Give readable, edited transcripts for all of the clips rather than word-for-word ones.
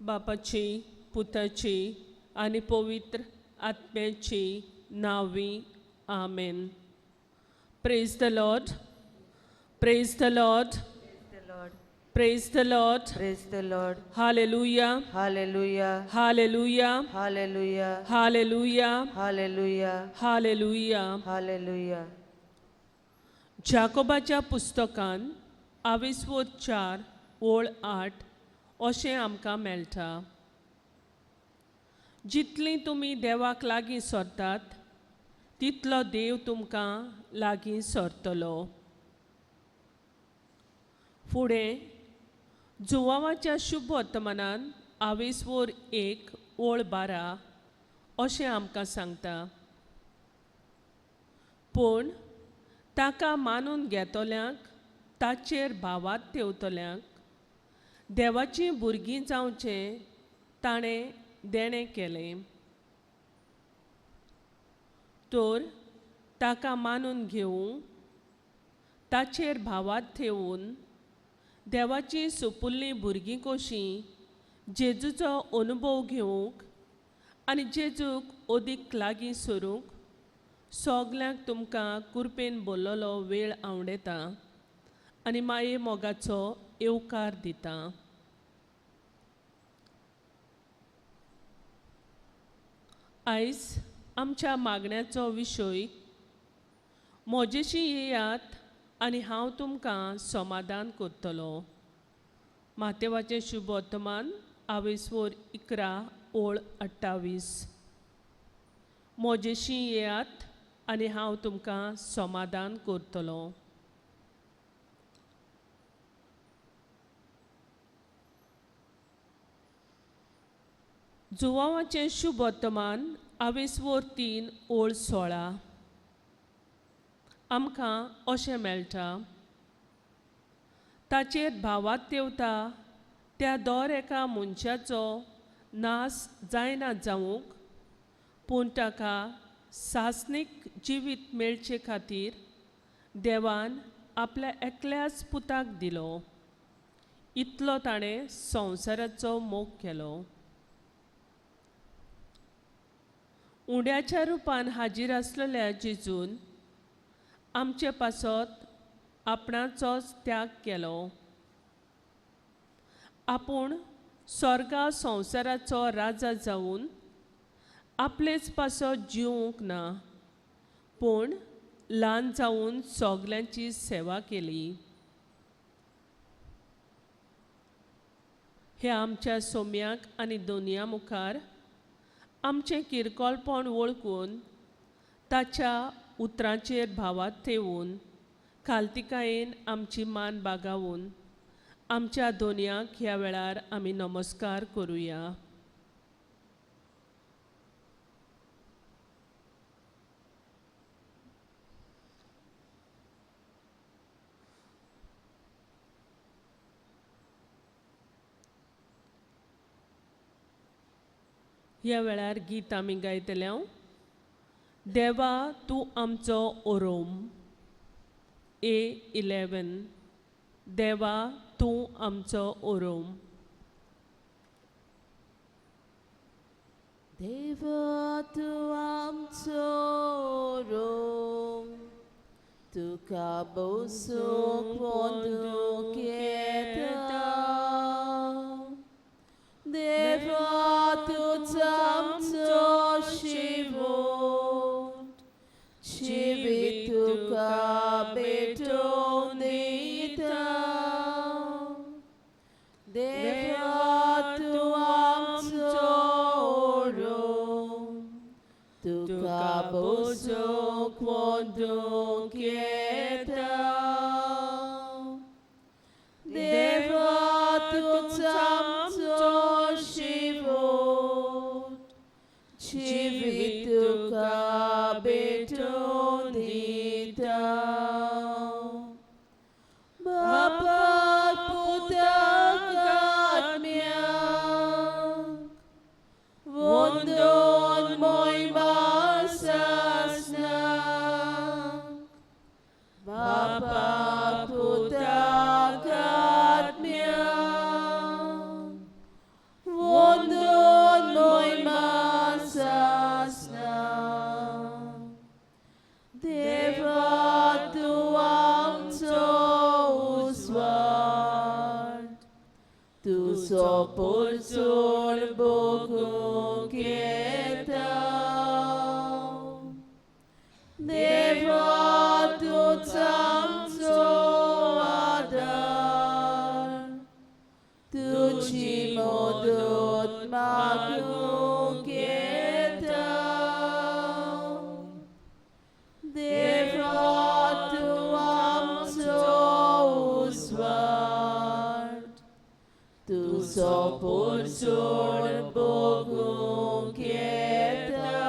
बापाची, पुताची आनी पवित्र आत्म्याची नांवी, आमेन. Praise the Lord, praise the Lord. The Lord. Praise the Lord. Praise the Lord. Hallelujah. Hallelujah. Hallelujah. Hallelujah. Hallelujah. Hallelujah. Hallelujah. Hallelujah. जाकोबाच्या पुस्तकान आविस्वोर 4 ओळ 8 अशें आमकां मेळटा. जितलीं तुमी देवाक लागीं सरतात तितलो देव तुमकां लागीं सरतलो. फुडें जुवांवाच्या शुभ वर्तमानान आवेसवोर 1 ओळ 12 अशें आमकां सांगता. पूण ताका मानून घेतल्यांक, ताचेर भावात ठेवतल्यांक देवाचीं भुरगीं जावचें ताणें देणें केलें. तर ताका मानून घेवंक, ताचेर भावात ठेवून देवाचीं सोपुल्लीं भुरगीं कशीं जेजूचो अनुभव घेवंक आनी जेजूक अदीक लागीं सरूंक सगल्यांक तुमकां कुरपेन बोल्लोलो वेळ आवडटा आनी माये मोगाचो येवकार दिता. आयज आमच्या मागण्याचो विशय म्हजेशी येयात आनी हांव तुमकां समाधान करतलो. मातेवाचें शुभ वर्तमान आवेसवोर 11 ओळ 28. म्हजेशी येयात आनी हांव तुमकां समाधान करतलो. जुवांवाचें शुभ वर्तमान आवेसवोर 3 ओळ 16 आमकां अशें मेळटा. ताचेर भावात तेवता त्या दर एका मनशाचो नाश जायना जावंक, पूण ताका सासणीक जिवीत मेळचे खातीर देवान आपल्या एकल्याच पुताक दिलो. इतलो ताणें संवसाराचो मोग केलो. उंड्याच्या रुपान हाजीर आसलेल्या जेजून आमचे पासत आपणाचोच त्याग केलो. आपूण स्वर्गा संवसाराचो राजा जावन आपलेच पासत जिवंक ना, पूण ल्हान जावन सगल्यांची सेवा केली. हे आमच्या सोम्याक आनी दोनया मुखार आमचें किरकोळपण वळखून ताच्या उतरांचेर भावात ठेवून खालतिकायेन आमची मान बागावून आमच्या दोनयाक ह्या वेळार आमी नमस्कार करुया. ह्या वेळार गीत आमी गायतले. देवा तूं आमचो ओरोम, A11. देवा तूं आमचो ओरोम. देवा तूं आमचो ओरोम, तुका बसूंक पोंदूंक येता. देवा तूंच आमचो शिवोट, जिवीत तुका भेटोवन दिता. देवा तूं आमचो ओरोम, तुका बसूंक पोंदूंक येता. देवा तूंच आमचो शिवोट, जिवीत तुका भेटोवन दिता. बापा पुताक तुजो पोरजोड भोगूंक येता. देवा तूंच आमचो आदार, तुजी मदत मागूंक येता. देवा तूं आमचो उजवाड, तुजो पोरजोड भोगूंक येता.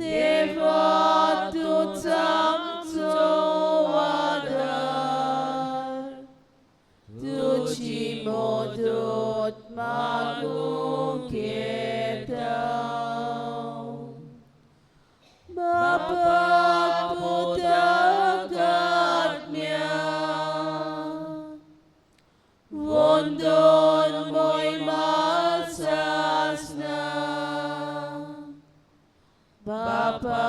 देवा तूंच आमचो आदार, तुजी मदत मागूंक येता. बापा पुताक आत्म्याक वंदन मोहिमा सासना. बापा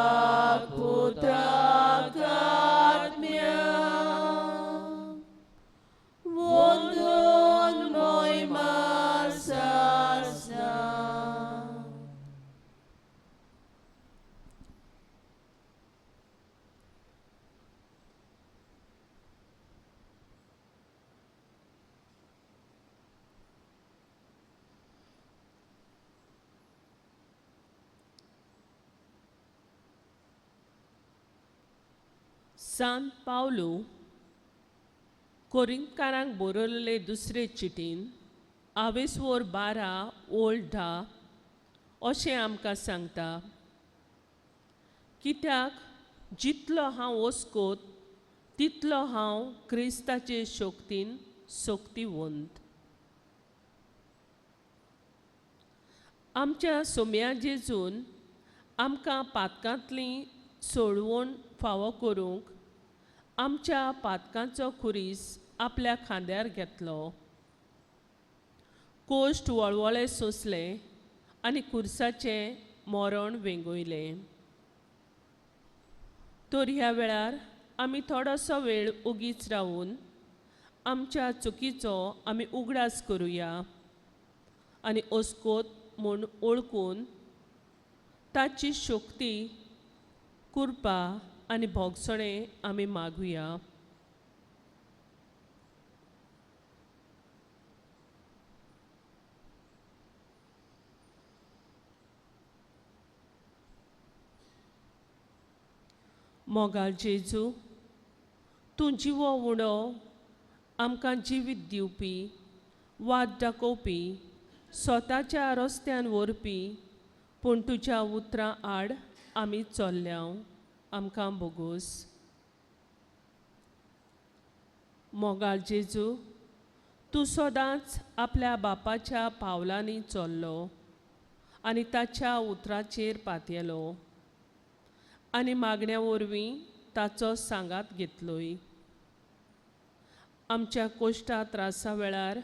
पुताक आत्म्याक वंदन मोहिमा सासना. सांत पावलू कोरिंतकारांक बरयल्ले दुसरे चिटीन आवेसवोर 12 ओळ 10 अशें आमकां सांगता, कित्याक जितलो हांव ओस्कोत तितलो हांव क्रिस्ताचे शक्तीन शक्तिवंत. आमच्या सोम्या जेजून आमकां पातकांतली सोडवण फावो करूंक आमच्या पातकांचो खुरीस आपल्या खांद्यार घेतलो, कोश्ट वळवळे सोंसले आनी खुर्साचें मरण वेंगयलें. तर ह्या वेळार आमी थोडोसो वेळ ओगीच रावून आमच्या चुकीचो आमी उगडास करुया आनी ओस्कोत म्हूण वळखून ताची शक्ती, कृपा आनी भोगसणें आमी मागुया. मोगाळ जेजू, तूं जिवो उणो आमकां जिवीत दिवपी, वाट दाखोवपी, स्वताच्या रस्त्यान व्हरपी, पूण तुज्या उतरां आड आमी चल्ल्या, आमकां भोगोस. मोगाळ जेजू, तूं सदांच आपल्या बापाच्या पावलांनी चल्लो आनी ताच्या उतराचेर पातयेलो आनी मागण्या वरवीं ताचो सांगात घेतलोय. आमच्या कोश्टा त्रासा वेळार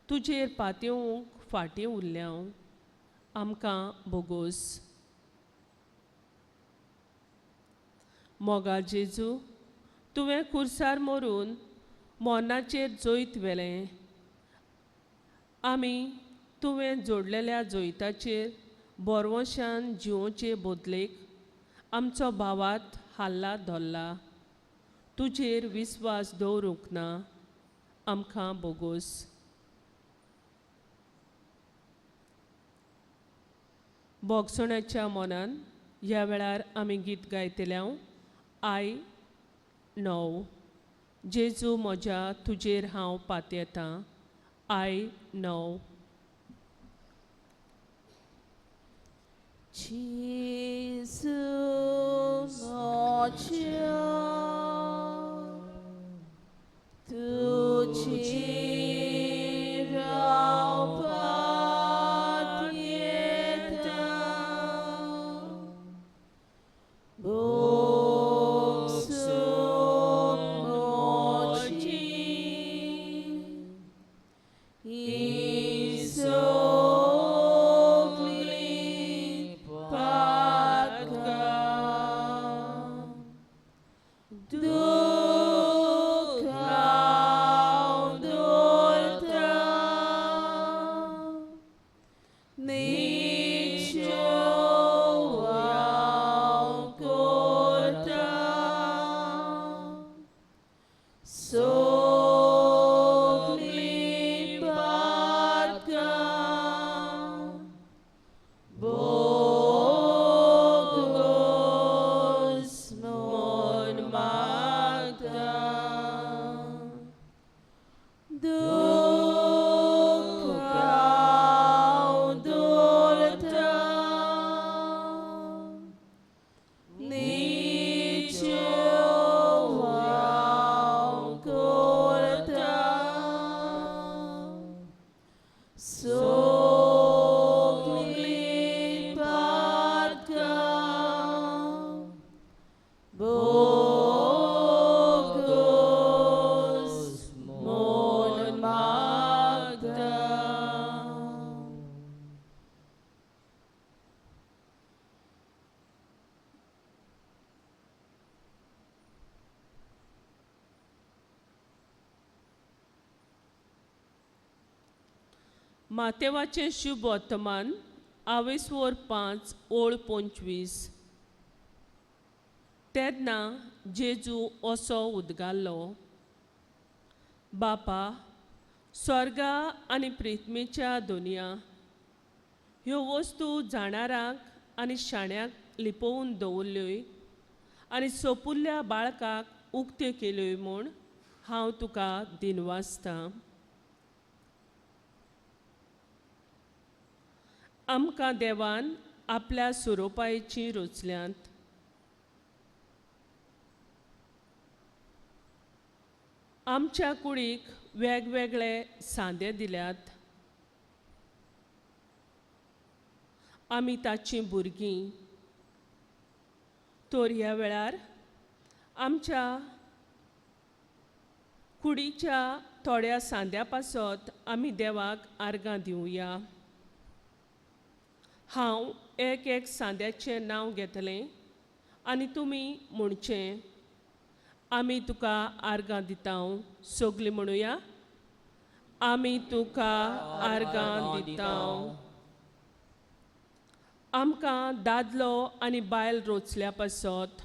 तुजेर पातयेवंक फाटीं उरल्या, आमकां भोगोस. मोगाळ जेजू, तुवें खुर्सार मरून मरणाचेर जैत व्हेलें. आमी तुवें जोडलेल्या जैताचेर बरवशान जिवोचे बदलेक आमचो भावात हाल्ला धरला, तुजेर विस्वास दवरूंक ना, आमकां भोगोस. भोगसण्याच्या मनान ह्या वेळार आमी गीत गायतले. I 9 जेजू म्हज्या तुजेर हांव पातयेतां. I 9. Gesù म्हज्या तुजेर हांव पातयेतां, भोगसून म्हजी ही सगळीं पातकां. मागता. दुख्ख हांव दवरता, निश्चय हांव करता, सगलीं पातकां बोगस म्हूण मागता. मातेवाचें शुभ वर्तमान आवेसवर 5 ओळ 25. तेन्ना जेजू असो उदगारलो, बापा, स्वर्गा आनी पृथ्वीच्या दुनिया ह्यो वस्तू जाणारांक आनी शाण्याक लिपोवन दवरल्योय आनी सोपुल्ल्या बाळकाक उक्त्यो केल्योय म्हूण हांव तुका दिनवासतां. आमकां देवान आपल्या सुरोपायेची रचल्यांत. आमच्या कुडीक वेगवेगळे सांदे दिल्यात. आमी ताचीं भुरगीं. तर ह्या वेळार आमच्या कुडीच्या थोड्या सांद्या पासत आमी देवाक आर्गां दिवया. हांव एक एक सांद्याचें नांव घेतलें आनी तुमी म्हणचें, आमी तुका आर्गां दिता. सगलीं म्हणुया, आमी तुका आर्गां दिता. आमकां दादलो आनी बायल रोचल्या पासत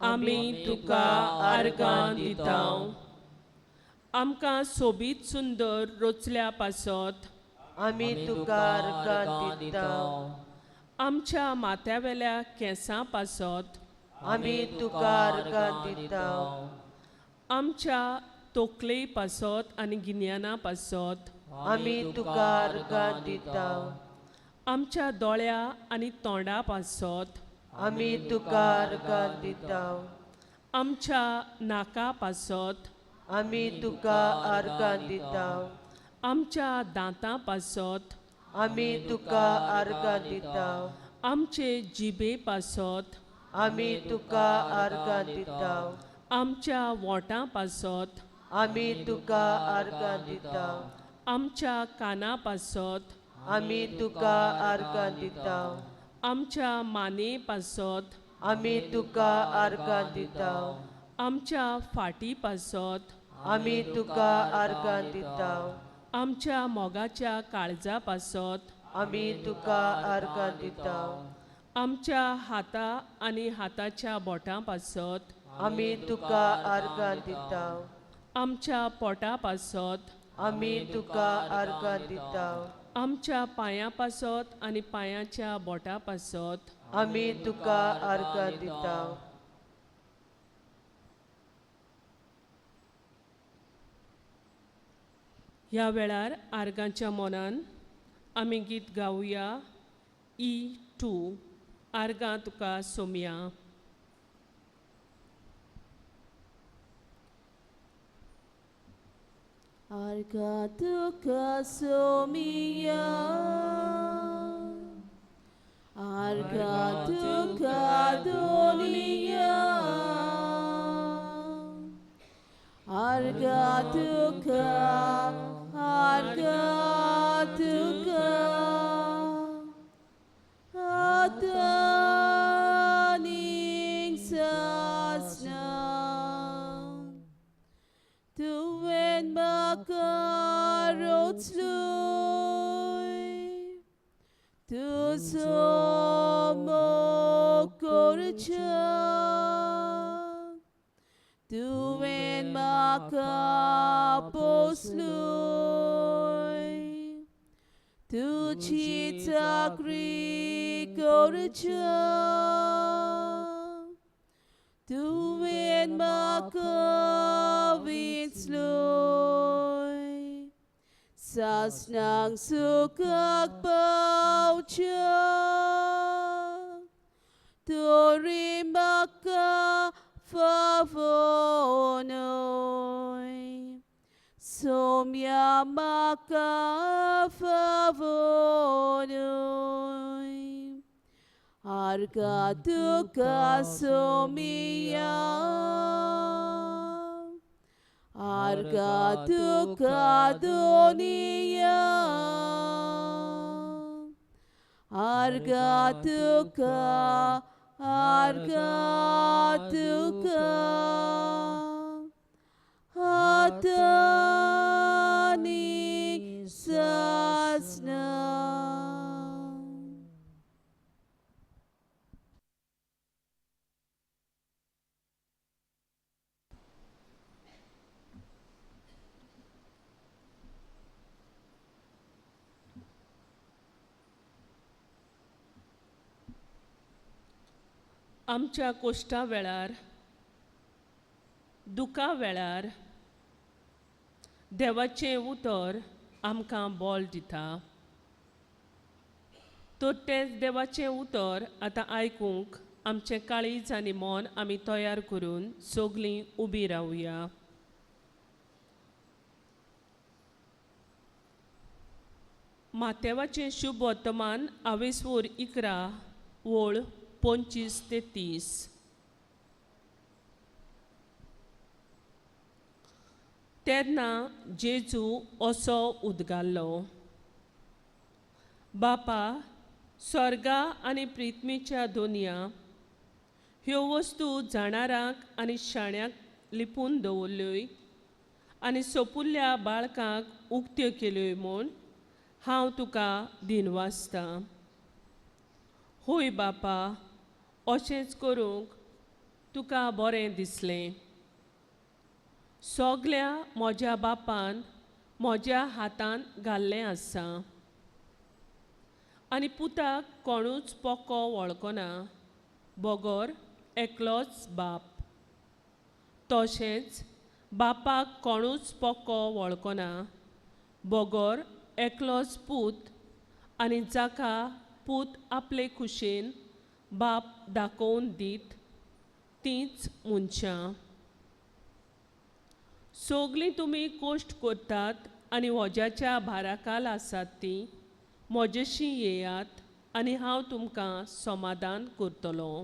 आमी तुका आर्गां दिता. आमकां सोबीत सुंदर रोचल्या पासत आमी तुका आर्गां दिता. आमच्या माथ्यावेल्या केंसां पासत आमी तुका आर्गां दिता. आमच्या तोकले पासत आनी गिन्याना पासत आमी तुका आर्गां दिता. आमच्या दोळ्या आनी तोंडा पासत आमी तुका आर्गां दिता. आमच्या नाका पासत आमी तुका आर्गां दिता. आमच्या दांतां पासत आमी तुका आर्गां दिता. आमचे जिबे पासत आमी तुका आर्गां दिता. आमच्या वोंटां पासत आमी तुका आर्गां दिता. आमच्या काना पासत आमी तुका आर्गां दिता. आमच्या माने पासत आमी तुका आर्गां दिता. आमच्या फाटी पासत आमी तुका आर्गां दिता. आमच्या मोगाच्या काळजा पासत आमी तुका आर्गां दिता. आमच्या हाता आनी हाताच्या बोटां पासत आमी तुका आर्गां दिता. आमच्या पोटा पासत आमी तुका आर्गां दिता. आमच्या पांयां पासत आनी पांयाच्या बोटां पासत आमी तुका आर्गां दिता. ह्या वेळार आर्गांच्या मनान आमी गीत गावया E2 आर्गां तुका सोमया. आर्गां तुका सोमया, आर्गां तुका दोलिया, आर्गां तुका, आर्गां तुका, आतानीक सासना तुवें म्हाका रोचलोय, तुजो मोग करच्याक तुवें म्हाका पोसलोय, तुजी चाकरी करच्याक तुवें म्हाका विंचलोय सासणाक सुखाक पावच्या तरी म्हाका फावो न्हय सोम्या म्हाका फावो न्हय आर्गां तुका सोमिया आर्गां तुका दोनिया आर्गां तुका आर्गां तुका आतां आनी सासणाक. आमच्या कोश्टा वेळार, दुखा वेळार देवाचें उतर आमकां बळ दिता. तर तें देवाचें उतर आतां आयकूंक आमचें काळीज आनी मन आमी तयार करून सगळीं उबी रावया. मातेवाचें शुभ वर्तमान आवेसवोर 11 वळ 25 ते 30. तेन्ना जेजू असो उदगारलो, बापा, स्वर्गा आनी पृथ्वीच्या दोनया ह्यो वस्तू जाणारांक आनी शाण्याक लिपून दवरल्योय आनी सोपुल्ल्या बाळकांक उक्त्यो केल्योय म्हूण हांव तुका दिनवासतां. होय बापा, अशेंच करूंक तुका बरें दिसलें. सगल्या म्हज्या बापान म्हज्या हातान घाल्लें आसा आनी पुताक कोणूच पोको वळखना बगर एकलोच बाप, तशेंच बापाक कोणूच पोको वळखना बगर एकलोच पूत आनी जाका पूत आपले खुशेन बाप दाखोवन दीत तींच मनशां. सगळीं तुमी कश्ट करतात आनी वज्याच्या भाराखाल आसात तीं म्हजेशी येयात आनी हांव तुमकां समाधान करतलो.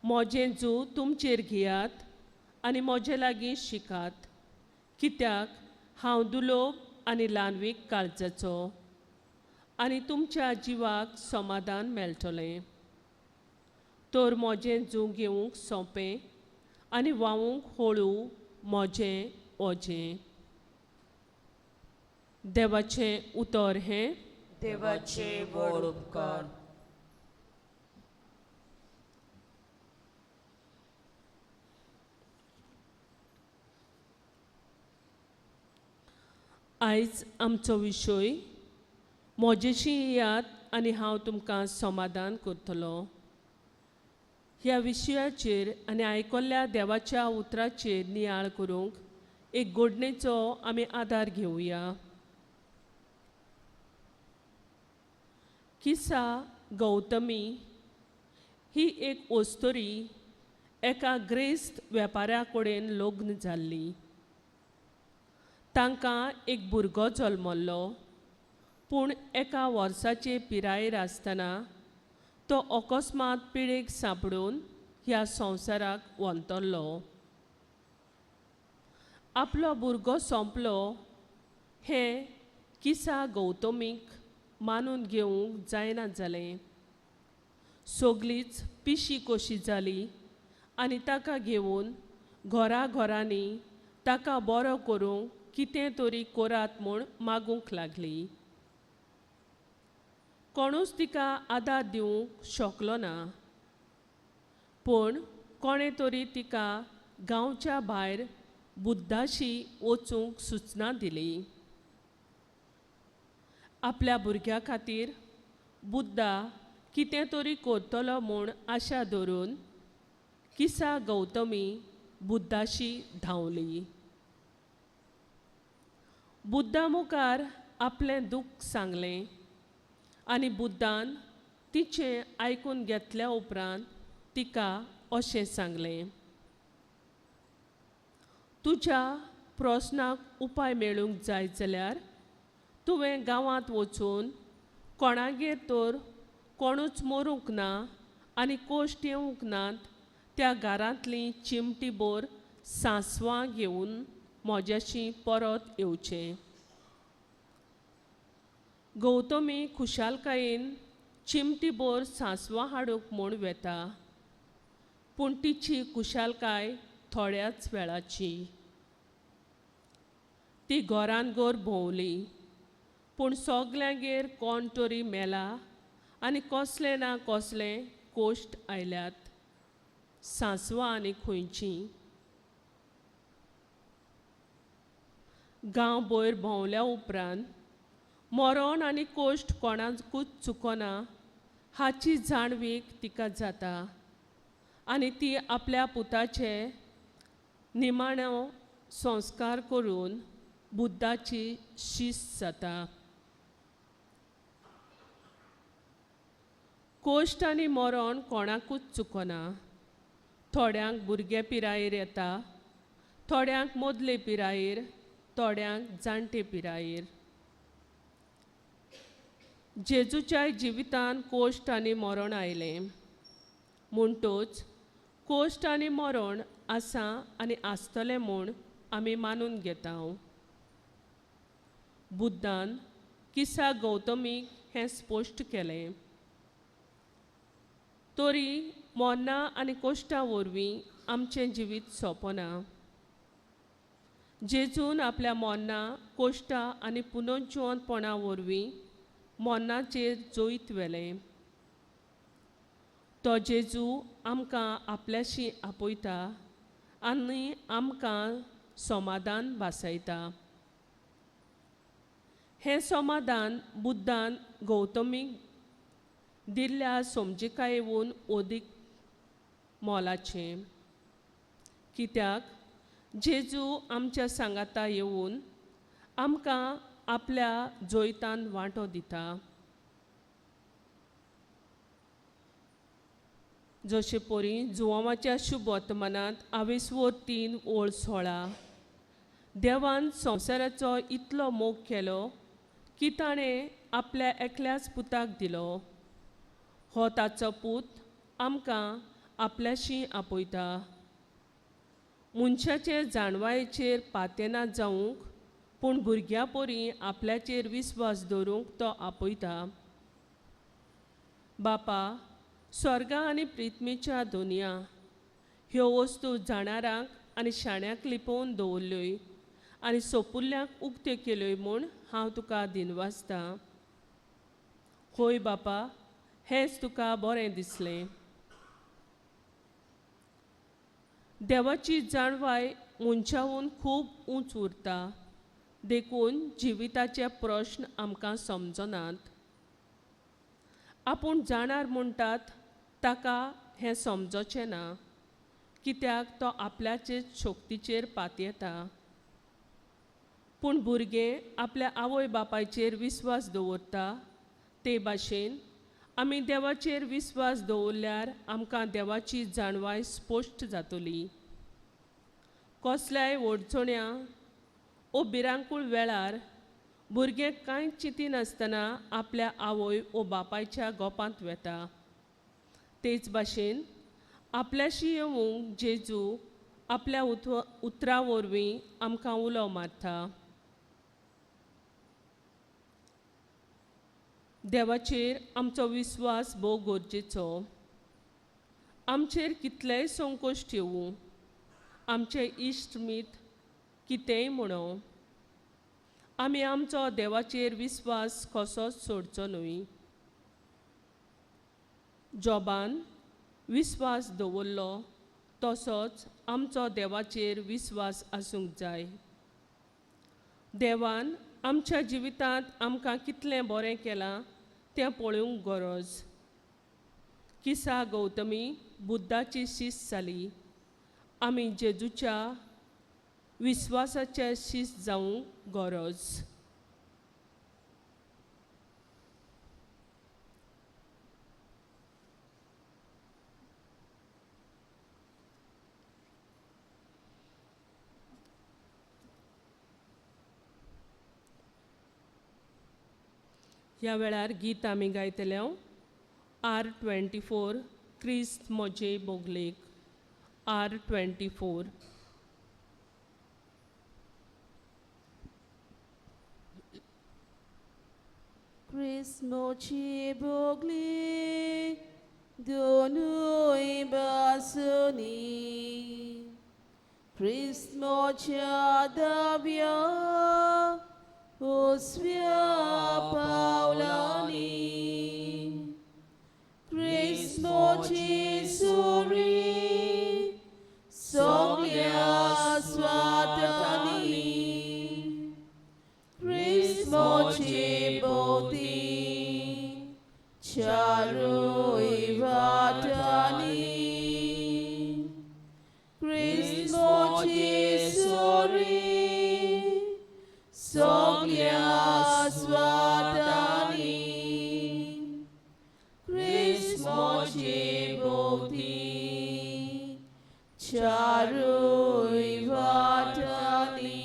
म्हजें जू तुमचेर घेयात आनी म्हजे लागीं शिकात, कित्याक हांव दुलोब आनी ल्हानवीक काळजाचो आनी तुमच्या जिवाक समाधान मेळटलें. तर म्हजें जू घेवंक सोंपें आनी व्हांवूंक हळू म्हजें ओजें. देवाचें उतर हें. देवाचे व्हड उपकार. आयज आमचो विशय म्हजेशी येयात आनी हांव तुमकां समाधान करतलो. ह्या विशयाचेर आनी आयकल्ल्या देवाच्या उतराचेर नियाळ करूंक एक गोडणेचो आमी आदार घेवया. किसा गौतमी ही एक ओस्तोरी एका ग्रेस्त वेपाऱ्या कडेन लग्न जाल्ली. तांकां एक भुरगो जल्मल्लो, पूण एका वर्साचे पिरायेर आसतना तो अकस्मात पिडेक सांपडून ह्या संवसाराक वंतरलो. आपलो भुरगो सोंपलो हें किसा गौतमीक मानून घेवंक जायना जालें. सगळीच पिशी कशी जाली आनी ताका घेवन घरा घरांनी ताका बरो करूंक कितें तरी करात म्हूण मागूंक लागली. कोणूच तिका आदार दिवंक शकलो ना, पूण कोणें तरी तिका गांवच्या भायर बुद्धाशी वचूंक सुचना दिली. आपल्या भुरग्या खातीर बुद्धा कितें तरी करतलो म्हूण आशा धरून किसा गौतमी बुद्धाशी धांवली. बुद्धा मुखार आपलें दुख्ख सांगलें आनी बुद्धान तिचें आयकून घेतल्या उपरांत तिका अशें सांगलें, तुज्या प्रस्नाक उपाय मेळूंक जाय जाल्यार तुवें गांवांत वचून कोणागेर तर कोणूच मरूंक ना आनी कोश्ट येवंक नात त्या घरांतली चिमटीभर सांसवां घेवन म्हज्याशी परत येवचें. गौतमी खुशालकायेन चिमटीभर सांसवां हाडूंक म्हूण वेता, पूण तिची खुशालकाय थोड्याच वेळाची. ती घरान घर भोंवली, पूण सगल्यांगेर कोण तरी मेला आनी कसलें ना कसलें कोश्ट आयल्यात. सांसवां आनी खंयचीं. गांव भयर भोंवल्या उपरांत मरण आनी कोश्ट कोणाकूच चुकना हाची जाणवीक तिका जाता आनी ती आपल्या पुताचे निमाणो संस्कार करून बुद्धाची शिस्त जाता. कोश्ट आनी मरण कोणाकूच चुकना. थोड्यांक भुरगे पिरायेर येता, थोड्यांक मदले पिरायेर, थोड्यांक जाणटे पिरायेर. जेजूच्या जिवितान कोश्ट आनी मरण आयलें म्हणटोच कोश्ट आनी मरण आसा आनी आसतलें म्हूण आमी मानून घेता. बुद्धान किसा गौतमीक हें स्पश्ट केलें. तरी मरणां आनी कोश्टां वरवीं आमचें जिवीत सोंपना. जेजून आपल्या मरणां, कोश्टां आनी पुनर्जिवंतपणा वरवीं मरणाचेर जैत व्हेलें. तो जेजू आमकां आपल्याशी आपयता आनी आमकां समाधान भासयता. हें समाधान बुद्धान गौतमीक दिल्ल्या समजिकायेवून अदीक मोलाचें, कित्याक जेजू आमच्या सांगाता येवन आमकां आपल्या जैतान वांटो दिता. जशे परी जुवांवाच्या शुभ वर्तमानांत आवेसवोर 3:16 देवान संवसाराचो इतलो मोग केलो की ताणें आपल्या एकल्याच पुताक दिलो. हो ताचो पूत आमकां आपल्याशी आपयता. मनशाचे जाणवायेचेर पातेना जावंक, पूण भुरग्यां परी आपल्याचेर विस्वास दवरूंक तो आपयता. बापा, स्वर्गा आनी प्रिथ्मीच्या दोनया ह्यो वस्तू जाणारांक आनी शाण्याक लिपोवन दवरल्योय आनी सोपुल्ल्यांक उक्त्यो केल्योय म्हूण हांव तुका दिनवासतां. होय बापा, हेंच तुका बरें दिसलें. देवाची जाणवाय मनशावून खूब उंच उरता, देखून जिविताचे प्रश्न आमकां समजनात. आपूण जाणार म्हणटात ताका हें समजचें ना, कित्याक तो आपल्याचे शक्तीचेर पातयेता. पूण भुरगें आपल्या आवय बापायचेर विस्वास दवरता ते भाशेन आमी देवाचेर विस्वास दवरल्यार आमकां देवाची जाणवाय स्पश्ट जातली. कसल्याय अडचण्या ओ भिरांकूळ वेळार भुरगें कांय चिंतिनासतना आपल्या आवय ओ बापायच्या गोपांत वेता. तेच भाशेन आपल्याशी येवंक जेजू आपल्या उतरां वरवीं आमकां उलो मारता. देवाचेर आमचो विस्वास भोव गरजेचो. आमचेर कितलेय संकश्ट येवूं, आमचे इश्ट मीत कितेंय म्हणो, आमी आमचो देवाचेर विस्वास कसोच सोडचो न्हय. जॉबान विस्वास दवरलो तसोच आमचो देवाचेर विस्वास आसूंक जाय. देवान आमच्या जिवितांत आमकां कितलें बरें केलां तें पळोवंक गरज. किसा गौतमी बुद्धाची शीस जाली. आमी जेजूच्या विस्वासाचे शीस जावंक गरज. ह्या वेळार गीत आमी गायतले R24 क्रिस्त म्हजे बोगलेक. R24. Christ mochi bogli donui basuni. Christ mochi adavia osvia paulani. Christ mochi suri soglia swatani. Christ mochi boti charui vatani. Christ mochi suri soglia swatani. Christ mochi boti charui vatani.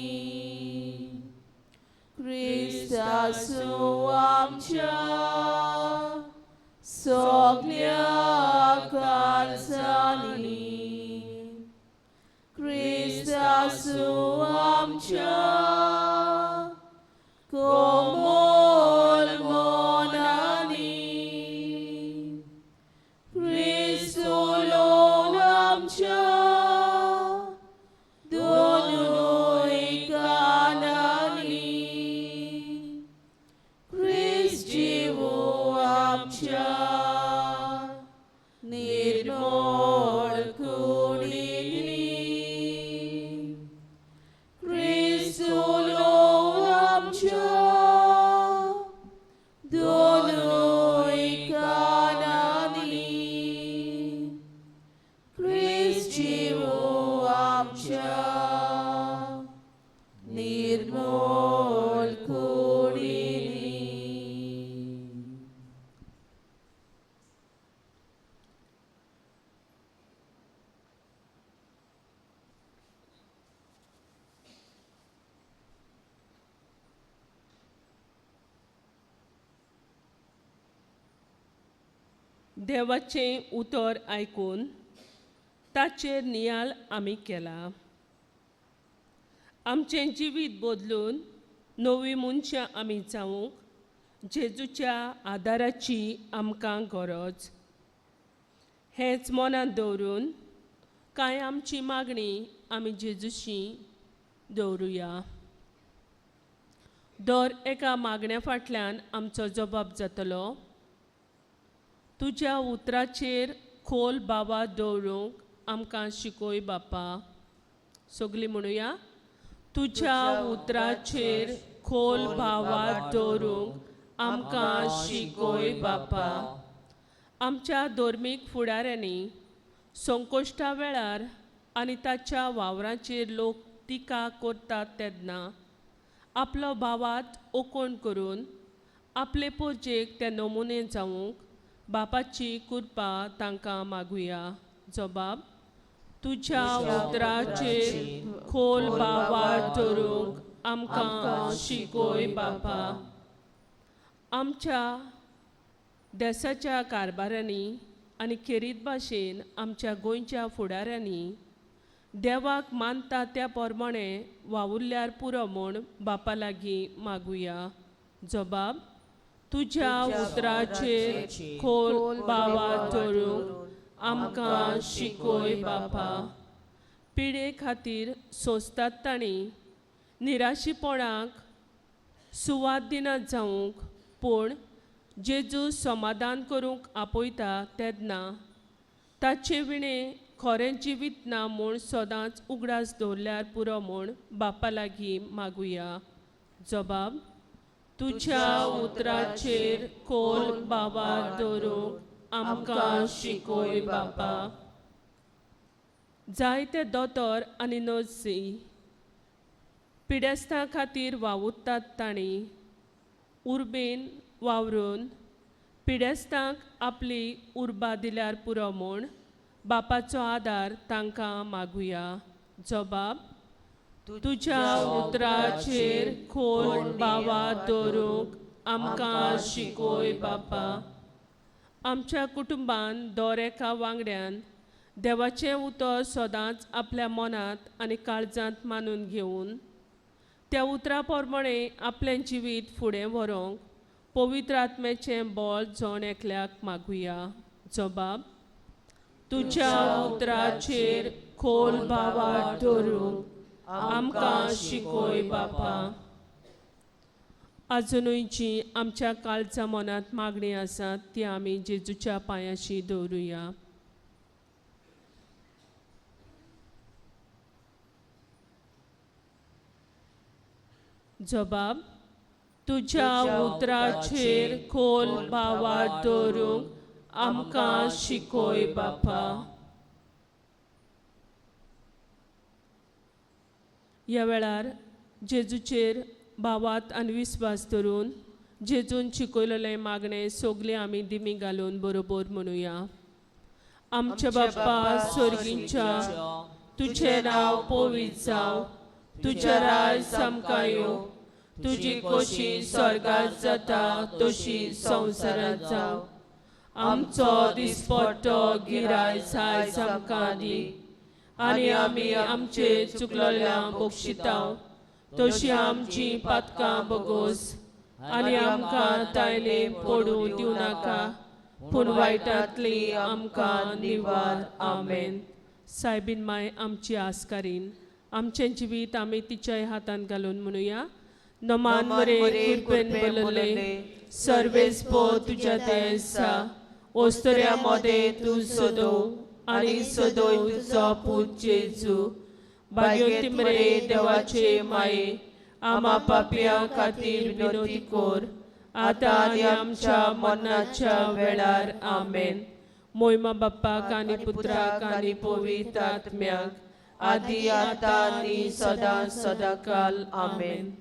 Christa suamcha soglia kalsani. Christa suamcha komol monani. Christo lonamcha donui kanani. Christ jivu amcha nirmol kudini. Christo lonamcha donui kanani. Christ jivu amcha nirmol kudini. देवाचें उतर आयकून ताचेर नियाळ आमी केला. आमचें जिवीत बदलून नवी मनशां आमी जावंक जेजूच्या आदाराची आमकां गरज. हेंच मनांत दवरून कांय आमची मागणी आमी जेजूशी दवरुया. दर एका मागण्या फाटल्यान आमचो जबाब जातलो. तुज्या उतराचेर खोल बाबा दवरूंक आमकां शिकय बापा. सगळीं म्हणुया, तुज्या उतराचेर खोल भावा दवरूंक आमकां शिकय बापा. आमच्या धर्मीक फुडाऱ्यांनी संकश्टा वेळार आनी ताच्या वावराचेर लोक टिका करतात तेन्ना आपलो भावात ओकोण करून आपले पोरजेक ते नमुने जावंक बापाची कृपा तांकां मागुया. जबाब, तुज्या उतराचेर खोल भावात दवरूंक आमकां शिकय बापा. आमच्या देसाच्या कारभारांनी आनी खेरीत भाशेन आमच्या गोंयच्या फुडाऱ्यांनी देवाक मानता त्या प्रमाणे वावुरल्यार पुरो म्हूण बापा लागीं मागुया. जबाब, तुज्या उतराचेर खोल भावात दवरूंक आमकां शिकय बापा. पिडे खातीर सोंसतात तांणी निराशीपणाक सुवात दिनात जावंक, पूण जेजू समाधान करूंक आपयता तेन्ना ताचे विणें खरें जिवीत ना म्हूण सदांच उगडास दवरल्यार पुरो म्हूण बापा लागीं मागुया. जबाब, तुज्या उतराचेर खोल भावात दवरूंक आमकां शिकय बापा. जायते दोतोर आनी नर्सी पिडेस्तां खातीर वावुरतात. तांणी उर्बेन वावरून पिडेस्तांक आपली उर्बा दिल्यार पुरो म्हूण बापाचो आदार तांकां मागुया. जबाब तुज्या उतराचेर खोल बावा दवरूंक आमकां शिकोय बापा. आमच्या कुटुंबान दर एका वांगड्यान देवाचें उतर सदांच आपल्या मनांत आनी काळजांत मानून घेवन त्या उतरा प्रमाणें आपलें जिवीत फुडें व्हरूंक पवित्र आत्म्याचें बळ जण एकल्याक मागुया. जबाब तुज्या उतराचेर खोल भावार्थ दवरूंक आमकां शिकोय बापा. आजुनूय जी आमच्या काळजा मनांत मागणी आसात ती आमी जेजूच्या पांयाशी दवरुया. जबाब तुज्या उतराचेर खोल भावार्थ दवरूंक आमकां शिकोय बापा. ह्या वेळार जेजूचेर भावार्थ आनी विस्वास धरून जेजून शिकयलेलें मागणें सगळें आमी दिमी घालून बरोबर म्हणुया. आमच्या बाप्पा स्वर्गींच्या, तुजें नांव पवित्र जावं, तुजें राज आमकां येवं, तुजी खोशी स्वर्गांत जाता तशी संवसारांत जावं. आमचो दिसपट्टो गिरायस आयज आमकां दी आनी आमी आमचे चुकलेल्यांक बक्षितांव तशी आमची पातकां बगोस आनी आमकां तायले पडूं दिवं नाका, पूण वायटांतली आमकां निवार. आमेन. सायबीन माय आमची आस्कारीन, आमचें जिवीत आमी तिच्याय हातांत घालून म्हणुया. नमान मरे कृपेन भरलेले सर्वेस्पो तुज्या देसा, ओस्तऱ्या मदें तूं सदो आनी सदोय तुजो पूत जेजू. भाग्यवती मरे देवाचे माये, आमा पापयां खातीर विनोती कोर आतां आनी आमच्या मरणाच्या वेळार. आमेन. मोयमा बाप्पाक आनी पुत्राक आनी पवित्र आत्म्याक, आदी आतां आनी सदां सदांकाल. आमेन.